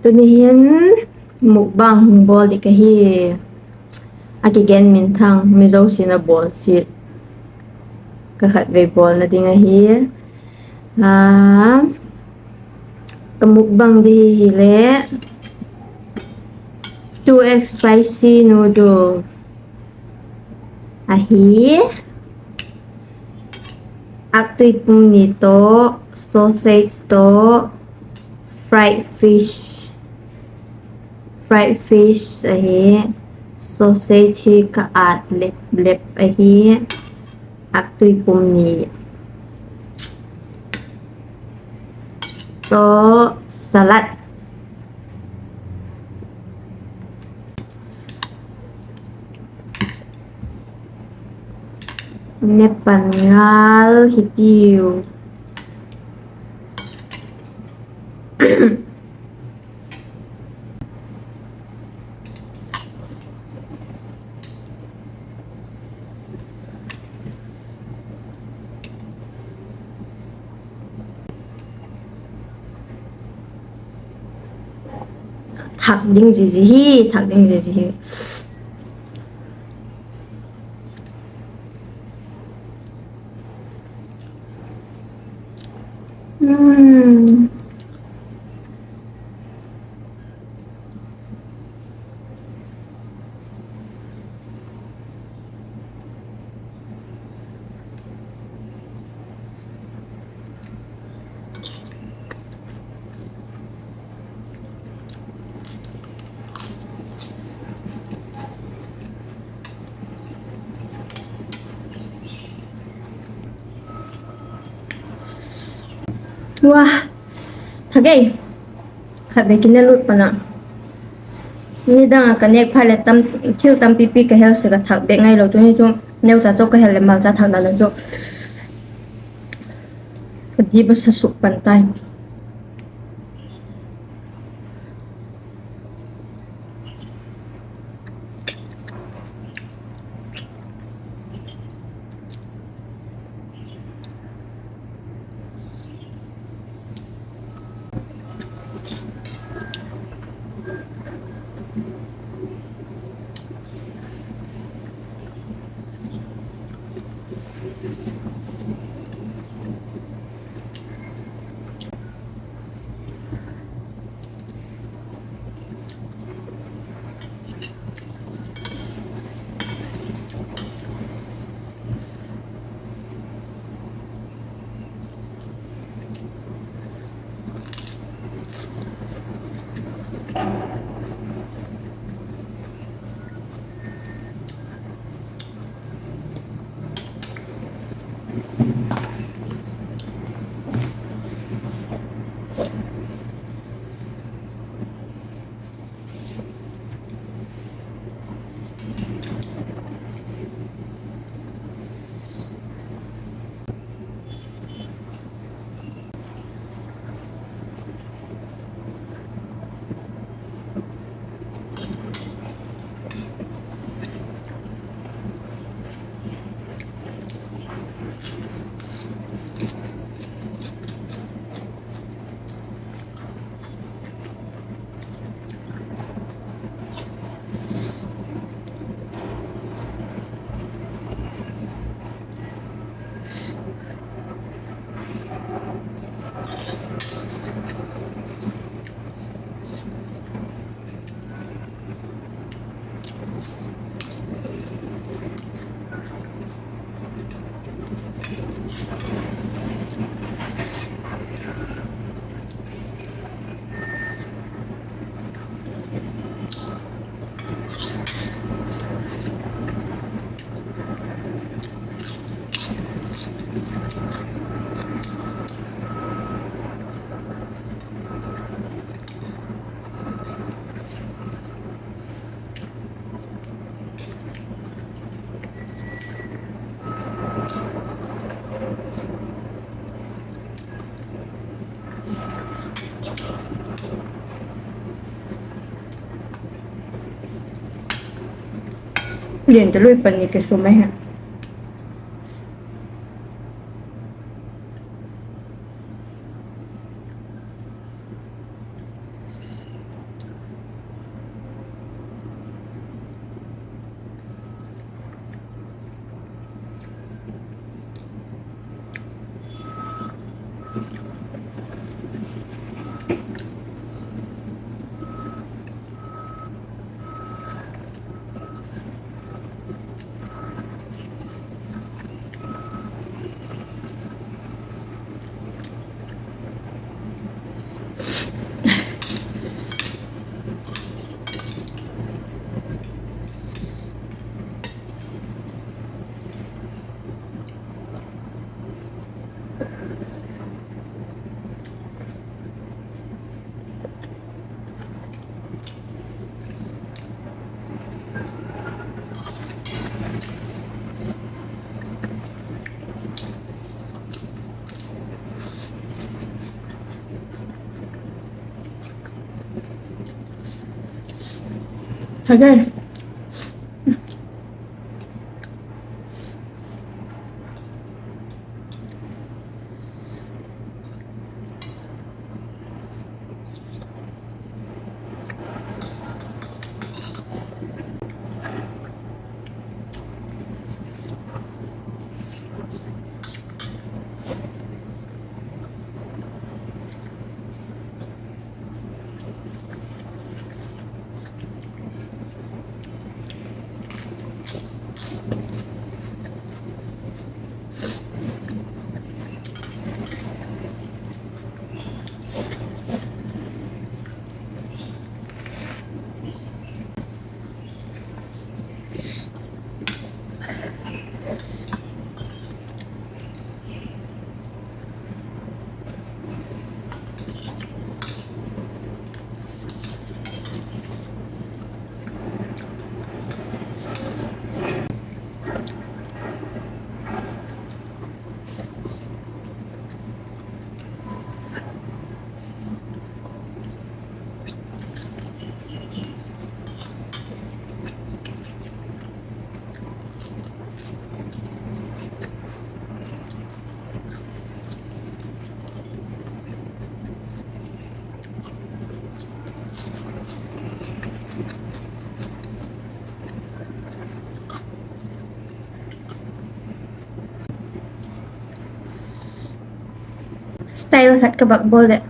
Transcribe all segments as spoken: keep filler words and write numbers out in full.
Tuni hin mukbang hung bawl ding ka hi. A kigen minthang mi zosia'n a bawl chiat, ka khatvei bawlna ding ahi. Ka mukbang ding hileh two X spicy noodle ahi. Âktui pum ni tawh, sausage tawh, fried fish, fried fish ahi. Sausage hi ka ât lep lep ahi. Âktui pum ni tawh salad. Ne pan ngal hitiu. Thak ding zizi hi, thak ding zizi hi. Wa, thak ei. Khatvei kine lut pan a, nidang a ka nêk phat leh thil tampipi ka hel sek a, thak bêk ngailo. Tuni chu neucha chau ka hel leh malcha thak dan lo chu ka dip a sa suk pan tai. Lian ta lui pan ni ke sum ahi. Thage. Style khat ka vak bawl leh.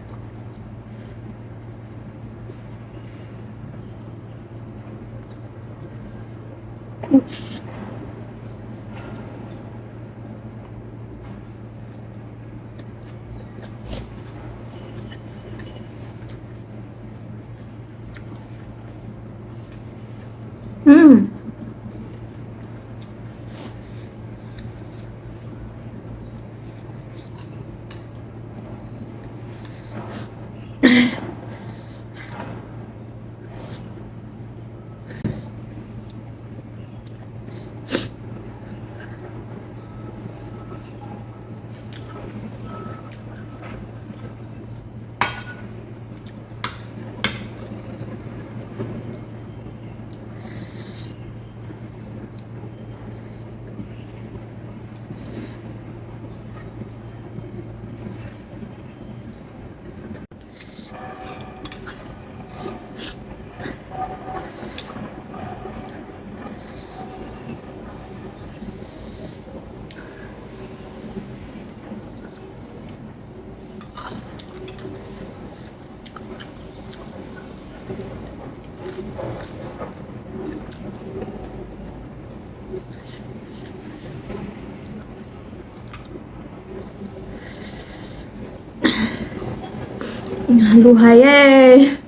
Lu hai e.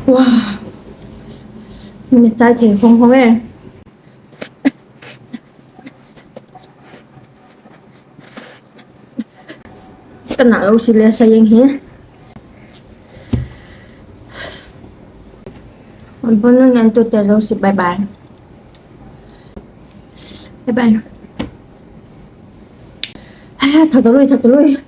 Wa, mi chai thei hong hong e. Ka na lo si le sa ing hi. Abon nang en tu te lo si, bye bye. Bye bye. Tha ta lui, tha ta lui.